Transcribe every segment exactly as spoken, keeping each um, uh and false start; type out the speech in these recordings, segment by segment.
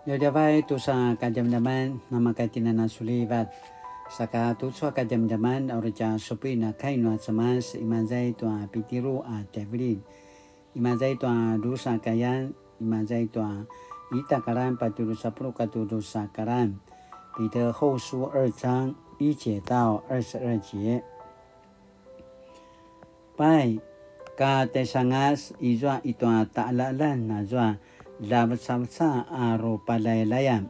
Djavadjavay tusa kadjamadjaman, namakatjinana sulivat. Saka tucu a kadjamadjaman, a uri tja supuin a kai nua Cemas, imaza i tua Pitiru a tjaivililj, imaza i tua drusa kayan, imaza i tua ita karan patje drusa puluq katua drusa karan. 彼得後書二章一節到二十二節。 Pai, ka tjaisangas izua i tua taqaljaqaljan azua ljavecaveca a rupaljayaljayan.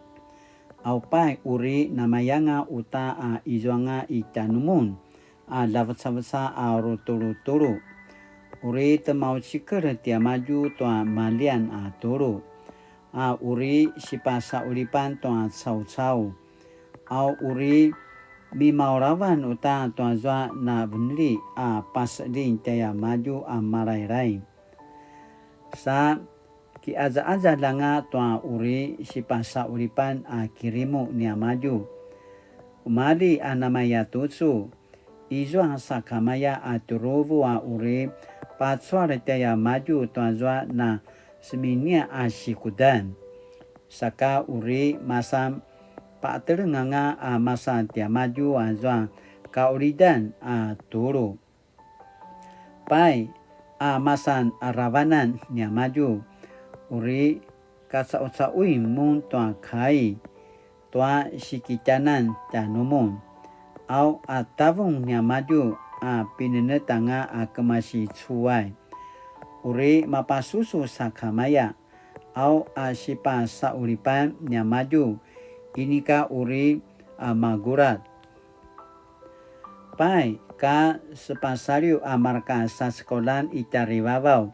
Au pai, uri namayanga uta a izuanga i tjanumun a ljavecaveca a rutulutulu. Uri tjemaucikel tiamadju tua maljian a tulu, a uri sipasaqulipan tua caucau, a uri mimauravan uta tuazua na veneli a paseqeljing tjaiamadju a Malailai. Sa kiqazaqazal anga tua uri sipasaqulipan a kirimu niamadju. Kumalji a namaya tucu, izua sakamaya a tjuruvu a uri pacual tjaiamadju tuazua na seminia a sikudan. Saka uri masan paqeteleng anga a masan tiamadju azua kaqulidan a tulu. Pai, a masan aravanan niamadju, uri kacaucauin mun tua kai, tua sikitjanan tjanumun. Au a tavung niamadju a pinenetj anga a kemasi cuay, uri mapasusu sakamaya. Au a sipasaqulipan niamadju, inika uri a magurat. Pai, ka sepasaliw a marka sasekauljan i tjarivavaw,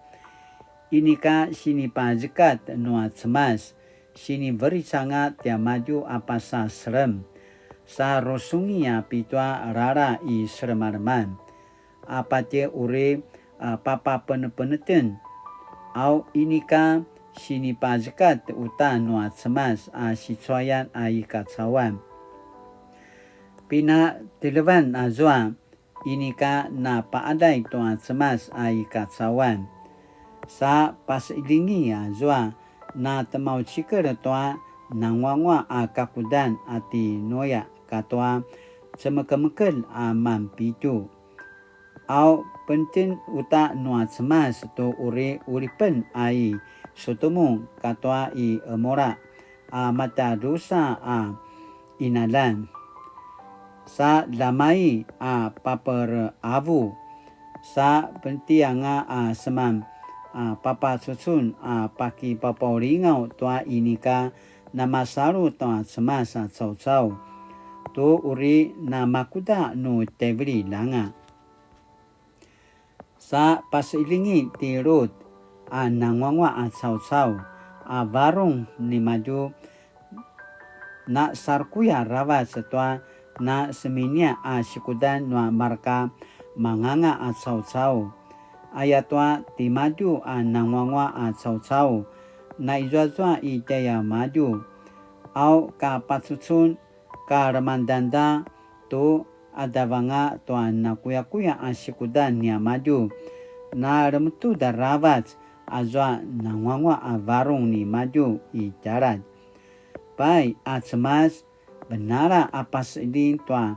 inika sinipazekat nua Cemas, siniveric anga tiamadju a pasa selem, sa rusungi a pitua rara i selemaleman, a patje uri a papapenepeneten. Au inika sinipazekat uta nua Cemas a sicuayan a i kacauan. Pinatelevan azua inika na paqaljay tua Cemas a i kacauan. Sa paseqeljingi azua na tjemaucikel tua nanguanguaq a kakudan a ti Nuya katua cemekemekelj a manpitju. Au penetjen uta nua Cemas tu uri qulipen a i Sutumu katua i Emura a matadrusa a qinaljan. Sa ljamai a papereqavu, sa penetj anga a seman a papacucun a pakipapaulingaw tua inika namasalu tua Cemas a caucau, tu uri namakuda nu tjaivililj anga. Sa paseqeljingi ti Lut a nanguanguaq a caucau a varung nimadju, na sarkuy aravac tua na seminia a sikudan nua marka manganga a caucau. Ayatua timadju a nanguanguaq a caucau, na izuazua i tjaiamadju. Au ka pacucun ka lemangdangda tu qadav anga tua nakuyakuya a sikudan niamadju, na lemetud aravac azua nanguanguaq a varung nimadju i tjaladj. Pai a Cemas, venala a paseqeljing tua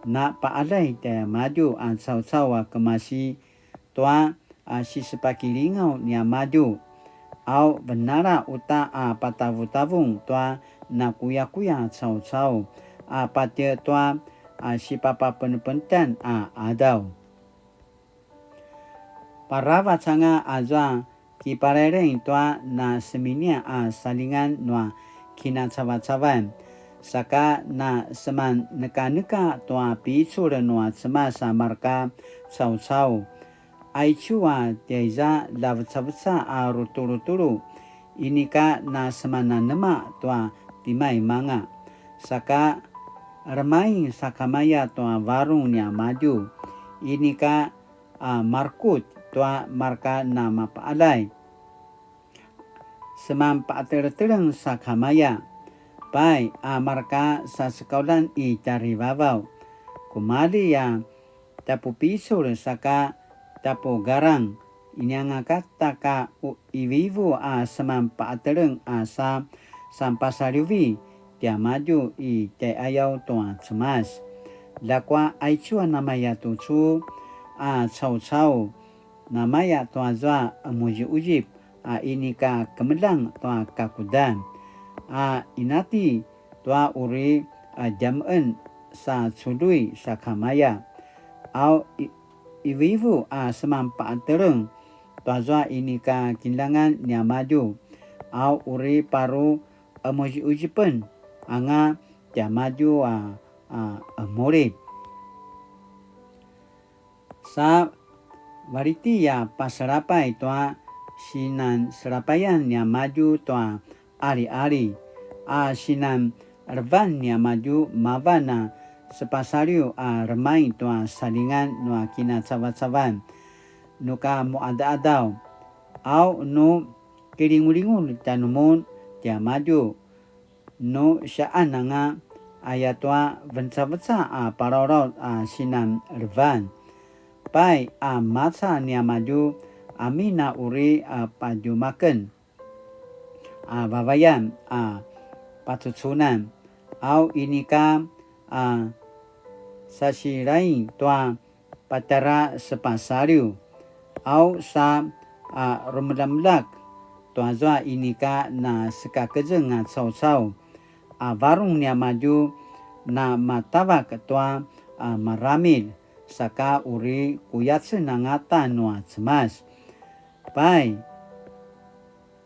na paqaljay tjaiamadju a caucau a kemasi tua a sisepakilingaw niamadju. Au venala uta a patavutavung tua nakuyakuya caucau a patje tua a sipapapenepenetan a qadaw. Paravac anga azua kiparairaing tua na seminia a salingan nua kinacavacavan, saka na seman nekaneka tua picul nua Cemas a marka caucau. Aicu a tjaiza lavecaveca a rutulutulu, inika na seman nanema tua timaimanga. Saka remaing sakamaya tua varung niamadju, inika a markut tua marka na mapaqaljay. Seman paqeteleteleng sakamaya, pai a marka sasekauljan i tjarivavaw. Kumalji a tjapupicul saka tjapugarang, inianga kata ka u-, ivivu a seman paqeteleng a sa sanpasalivi tiamadju i tjaiayaw tua Cemas. Ljakua aicu a namaya tucu a caucau, namaya tuazua emuziuzip a inika kemeljang tua kakudan, a inati tua uri a djameqen sa cului sakamaya. Au i-, ivuivu a seman paqeteleng tuazua inika kinljangan niamadju, au uri paru emuziuzipen anga tiamadju a, a emulip. Sa valiti a paselapay tua sinan selapayan niamadju tua aliali, a sinan levan niamadju mavan a sepasaliw a remay tua salingan nua kinacavacavan, nu ka muadaadaw, au nu kilingulingul tjanumun tiamadju, nu siaqan anga ayatua vencaveca a palawlaw a sinan levan. Pai a maca niamadju amin a uri a padjumaken a vavayan a pacucunan, au inika a sasilaing tua patjara sepasaliw, au sa a rumeljamljak tuazua inika na sekakezeng a caucau, a varung niamadju na matavak tua a maramil, saka uri kuyacen angata nua Cemas. Pai,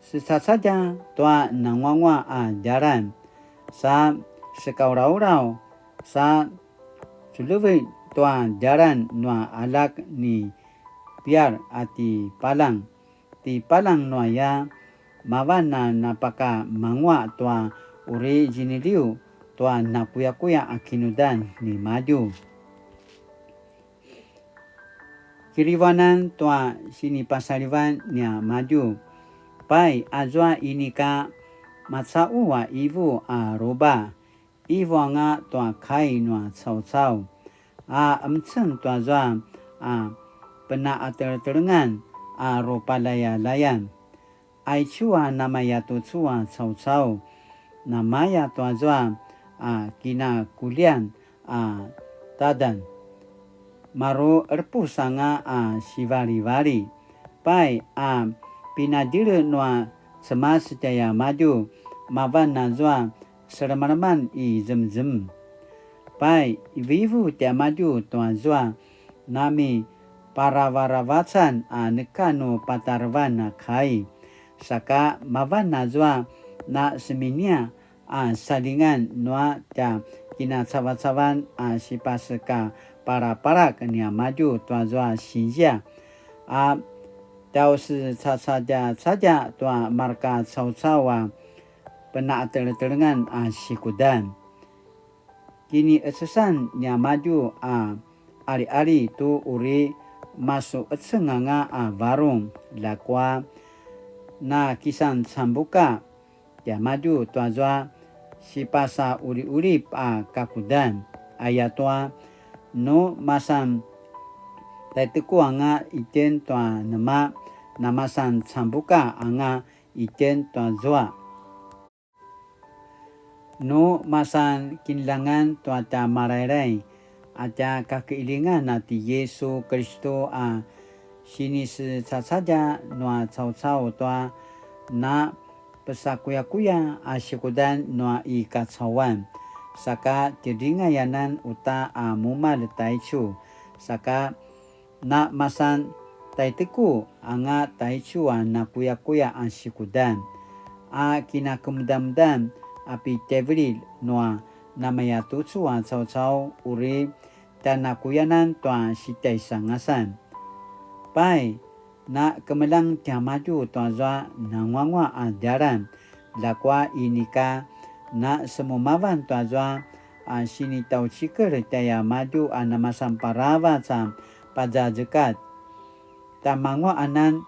secacadja tua nanguangua a djalan, sa sekaulaulaw, sa culevec tua djalan nua aljak ni Piar a ti Palang. Ti Palang nuaya, mavan a napakamangua tua uri ziniliw tua nakuyakuya a kinudan nimadju. Kirivanan tua sinipasalivan niamadju. Pai azua inika macaqu a ivu a ruba, ivu anga tua kai nua caucau, a emceng tuazua a penaqateletelengan a rupalayalayan. Aicu a namaya tucu a caucau, namaya tuazua a kinakulian a tadan. Maru qerepus anga a sivalivali. Pai a pinadjele nua Cemas tjaiamadju, mavan azua selemaleman i zemzem. Pai, ivuivu tiamadju tuazua nami paravaravacan a neka nu patarevan a kai, saka mavan azua na seminia a salingan nua tja kinacavacavan a sipaseka palapalak niamadju tuazua sinzia, a tjausecacadjacadja tua marka caucau a penaqateletelengan a sikudan. Kiniqecesan niamadju a aliali tu uri masuqeceng anga a varung, ljakua na kisan cambuka tiamadju tuazua sipasauliulip a kakudan, ayatua nu masan taiteku anga itjen tua nema, na masan cambuka anga itjen tuazua. Nu masan kinljangan tua tja Malailai a tja kakailingan a ti Yisu Kilistu a sinisecacadja nua caucau tua na pesakuyakuya a sikudan nua i kacauan, saka tjidringay anan uta a mumalj taicu, saka na masan taiteku anga taicu a nakuyakuya a sikudan, a kinakemudamudan a pitjaivililj nua namayatucu a caucau uri tjanakuyanan tua sitjaisangasan. Pai, na kemeljang tiamadju tuazua nanguanguaq a djalan, ljakua inika na semumavan tuazua a sinitjaucikel tjaiamadju a namasan paravac a pazazekatj. Tjamanguaq anan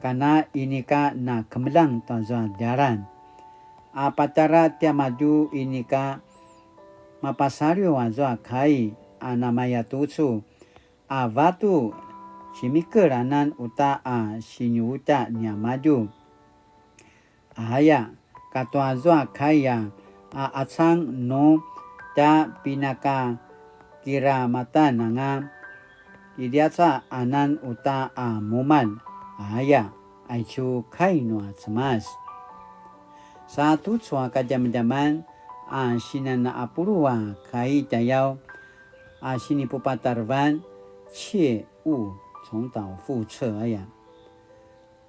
kana inika na kemeljang tuazua djalan. A patjara tiamadju inika mapasaliw azua kai a namayatucu a vatu cimikel anan uta a siniuta niamadju. Aya, katua zua kai a, a acang nu tja pinakakiramatan anga, kiliacaanan uta a mumalj, aya, aicu kai nua Cemas. Sa tucu a kadjamadjaman a sinan a pulu a kai tjayaw a sinipupatarevan, 切勿重蹈覆辙 aya.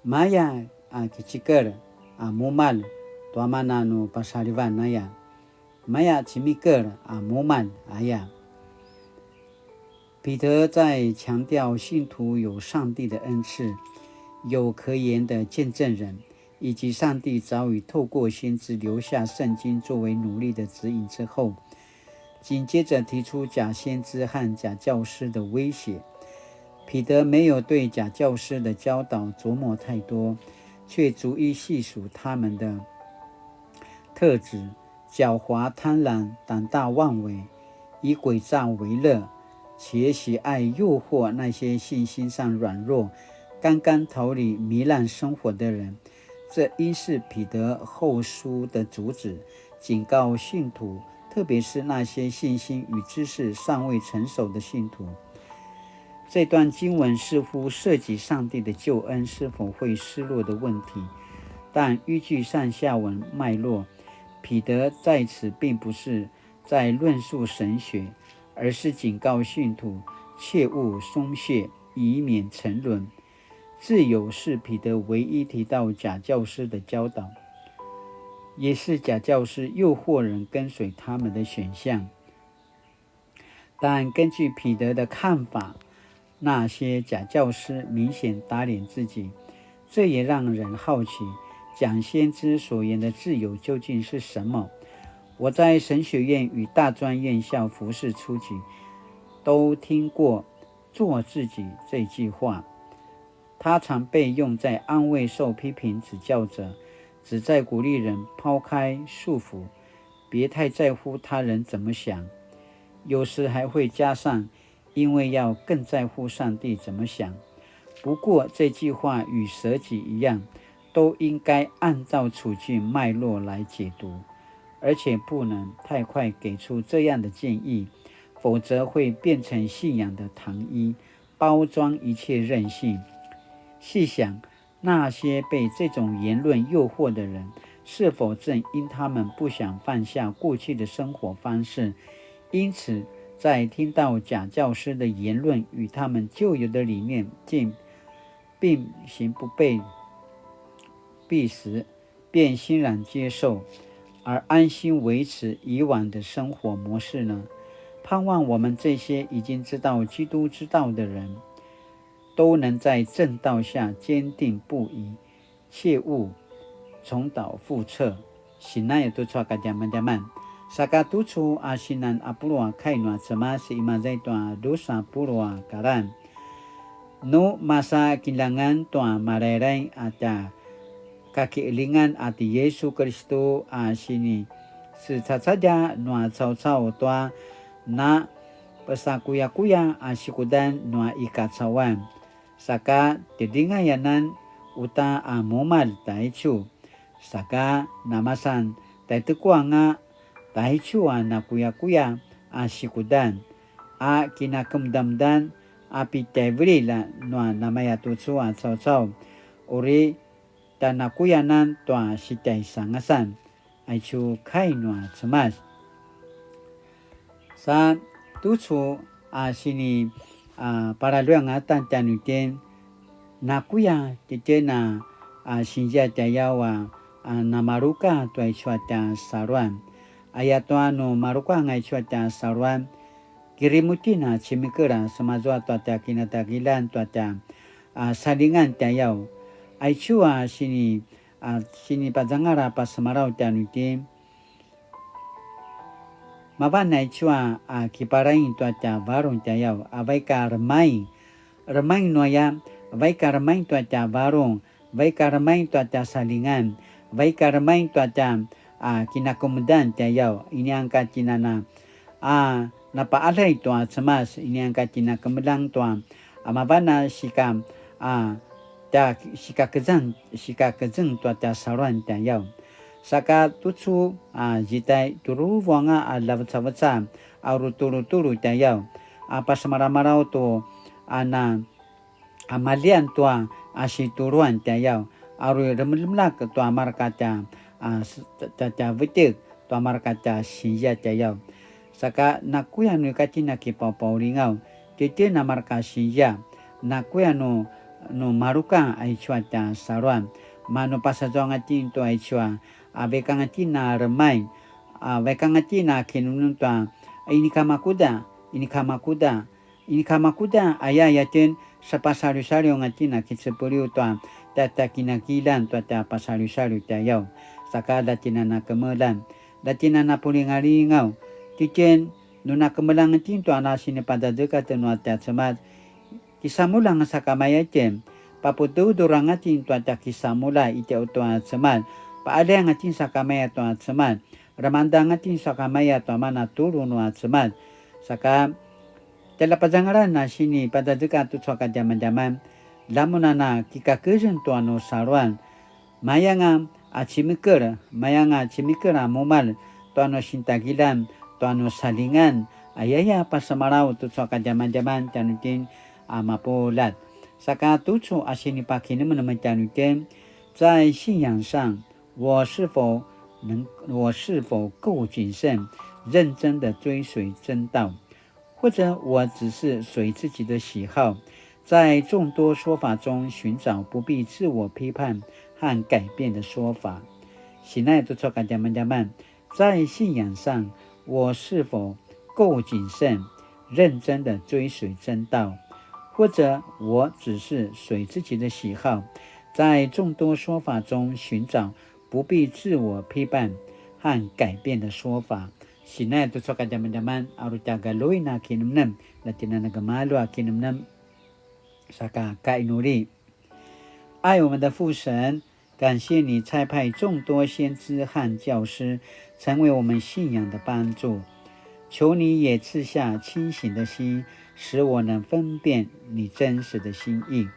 Maya a kicikel a mumalj tua mana nu pasalivan aya. Maya cimikel a mumalj aya. 彼得在强调信徒有上帝的恩赐，有可言的见证人，以及上帝早已透过先知留下圣经作为努力的指引之后，紧接着提出假先知和假教师的威胁。彼得没有对假教师的教导琢磨太多，却逐一细数他们的特质：狡猾、贪婪、胆大妄为、以诡诈为乐，且喜爱诱惑那些信心上软弱、刚刚逃离糜烂生活的人。这应是彼得后书的主旨，警告信徒，特别是那些信心与知识尚未成熟的信徒。这段经文似乎涉及上帝的救恩是否会失落的问题，但依据上下文脉络，彼得在此并不是在论述神学，而是警告信徒切勿松懈，以免沉沦。自由是彼得唯一提到假教师的教导，也是假教师诱惑人跟随他们的选项。但根据彼得的看法，那些假教师明显打脸自己，这也让人好奇，假先知所言的自由究竟是什么？我在神学院与大专院校服侍初期，都听过“做自己”这句话，它常被用在安慰受批评指教者，旨在鼓励人抛开束缚，别太在乎他人怎么想。有时还会加上“因为要更在乎上帝怎么想”。不过这句话与舍己一样，都应该按照处境脉络来解读，而且不能太快给出这样的建议，否则会变成信仰的糖衣，包装一切任性。细想，那些被这种言论诱惑的人，是否正因他们不想放下过去的生活方式，因此在听到假教师的言论与他们旧有的理念竟并行不悖时，便欣然接受，而安心维持以往的生活模式呢？盼望我们这些已经知道基督之道的人，都能在正道下坚定不移，切勿重蹈覆辙。Sinaya tucu a kadjamadjaman. Saka tucu a sinan a pulu a kai nua Cemas, imaza i tua dusa pulu a kalan. Nu masa kinljangan tua malaylay a tja kakilingan a ti Yesu Kiristu a sini secacadja nua caucau tua na pesakuyakuya a sikudan nua i kacauan. Saka tjidingayanan uta a mumalj taicu. Saka namasan taiteku anga taicu a nakuyakuya a sikudan a kinakemudamudan a pitjaivililj nua namaya tucu a caucau. Uri tjanakuyanan tua sitjaisangasan. Aicu kai nua Cemas. Sa tucu a sini a palaluangatan tjanuitjen, nakuya titjen a sinzia tjayaw a namaluka tua aicu a tja saluan. Ayatua nu maluka anga aicu a tja saluan, kirimu itjen a cemikel a semazua tua tja kinatagiljan tua tja salingan tjayaw. Aicu a sini a sinipazangal a pasemalaw tjanuitjen. Mavan aicu a kiparaing tua tja varung tjayaw a vaik a remaing. Remaing nuaya, vaik a remaing tua tja varung, vaik a remaing tua tja salingan, vaik a remaing tua tja a kinakemudan tjayaw. Inianga ka tjen a na a napaaday tua Cemas, inianga ka tjen a kemeljang tua a mavan a sika a tja sikakezeng, sikakezeng tua tja saluan tjayaw. Saka tucu a zidai tjuruvu anga a lavecaveca a uri tulutulu tjayaw, a pasemalamalaw tu a na a malian tua a situluan tjayaw, a uri remeremelak tua marka tja, a, s-, tja, tja vetjek tua marka tja sinzia tjayaw. Saka nakuya nu ika tjen a kipaupaulingaw, titjen a marka sinzia, nakuya nu, nu maluka aicu a tja saluan, manu pasazuanga tjen tua aicu a, a, vaikanga tjen a remaing, a, vaikanga tjen a kinemnem tua, inika makuda, inika makuda, inika makuda, aya, aya tjen, sapasaliusaliu anga tjen a kicepeliu tua tja, tja kinakilan tua tja pasaliusaliu tjayaw. Saka la tjen a na kemelan, la tjen a na pulingalingaw. Titjen, nu na kemelan anga tjen tua na sinipadadekatan nua tja Cemas, kisamulja anga sakamaya tjen, paputudur anga tjen tua tja kisamulja itjen tua Cemas, paalai anga tjen sakamaya tua Cemas, lemangeda anga tjen sakamaya tua mana tulu nua Cemas. Saka, tjaljapazangalan a sinipadadeka tucu a kadjamadjaman, lamun a na kikakezeng tua nu saluan, mayanga a cemikel, mayanga a cemikel a mumalj tua nu sintagilan, tua nu salingan, ayaya pasemalaw tucu a kadjamadjaman tjanuitjen a mapuljat. Saka tucu a sinipakinemenem tjanuitjen, 在信仰上，我是否能，我是否够谨慎、认真的追随真道？或者我只是随自己的喜好，在众多说法中寻找不必自我批判和改变的说法？Sinai tucu a kadjamadjaman, 在信仰上，我是否够谨慎、认真的追随真道？或者我只是随自己的喜好，在众多说法中寻找不必自我批判和改变的说法？Sinai tucu a kadjamadjaman, a uri tja galjuin a kinemnem, la tjen a na gemalju a kinemnem, saka kainuli. 爱我们的父神，感谢你差派众多先知和教师成为我们信仰的帮助，求你也赐下清醒的心，使我能分辨你真实的心意。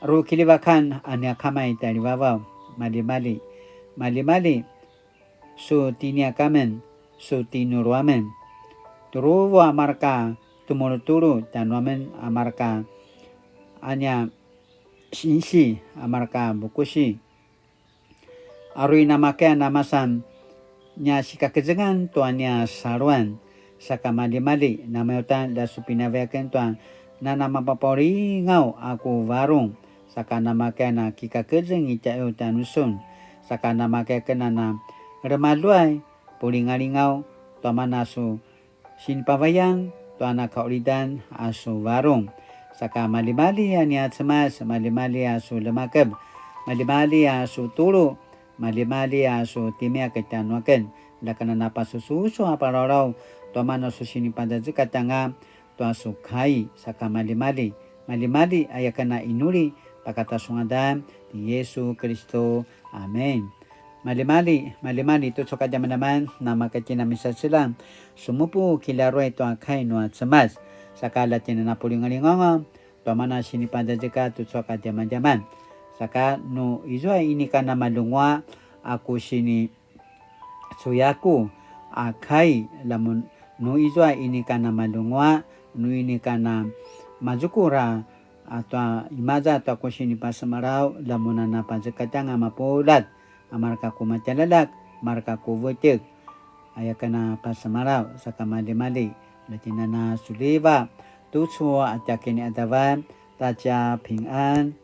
Ru kilivakan a nia Kama i tjaivavaw, malimali, malimali, su tiniak amen, su tinulu amen. Tjuruvu a marka tumulutulu tjanuamen a marka a nia sinsi a marka bukusi. A uri namakaya a masan nia sikakezengan tua nia saluan, saka malimali, namaya uta la su pinaviaken tua nanamapapaulingaw a ku varung, saka namakaya a kikakezeng i tjaiu tjanusun, saka namakaya aken a na remaluay, pulingalingaw, tua mana su sinipavayan tua na kaulidan a su varung. Saka malimali a nia Cemas, malimali a su lemakeb, malimali a su tulu, malimali a su timiak tjanuaken, la kana napasususu a palawlaw tua mana su sinipadazekatanga tua su kai, saka malimali, malimali aya kana inuli pakata su ngadan ti Yesu Kiristu. Amen. Malimali, malimali tucu a kadjamadjaman, namaka tjen a misaselang, sumupu kilaruay tua kai nua Cemas, saka la tjen a na pulingalingaw tua mana sinipadazeka tucu a kadjamadjaman. Saka nu izua inika na malunguaq a ku sini cuyaku a kai, lamun nu izua inika na malunguaq, nu inika na mazukur a, a tua imaza tua ku sinipasemalaw, lamun a na pazekatanga mapuljat, a marka ku matjaljaljak, marka ku vetjek, aya kana pasemalaw, saka malimali, la tjen a na suliva, tucu a tja kiniqadavan, ta tja pingan.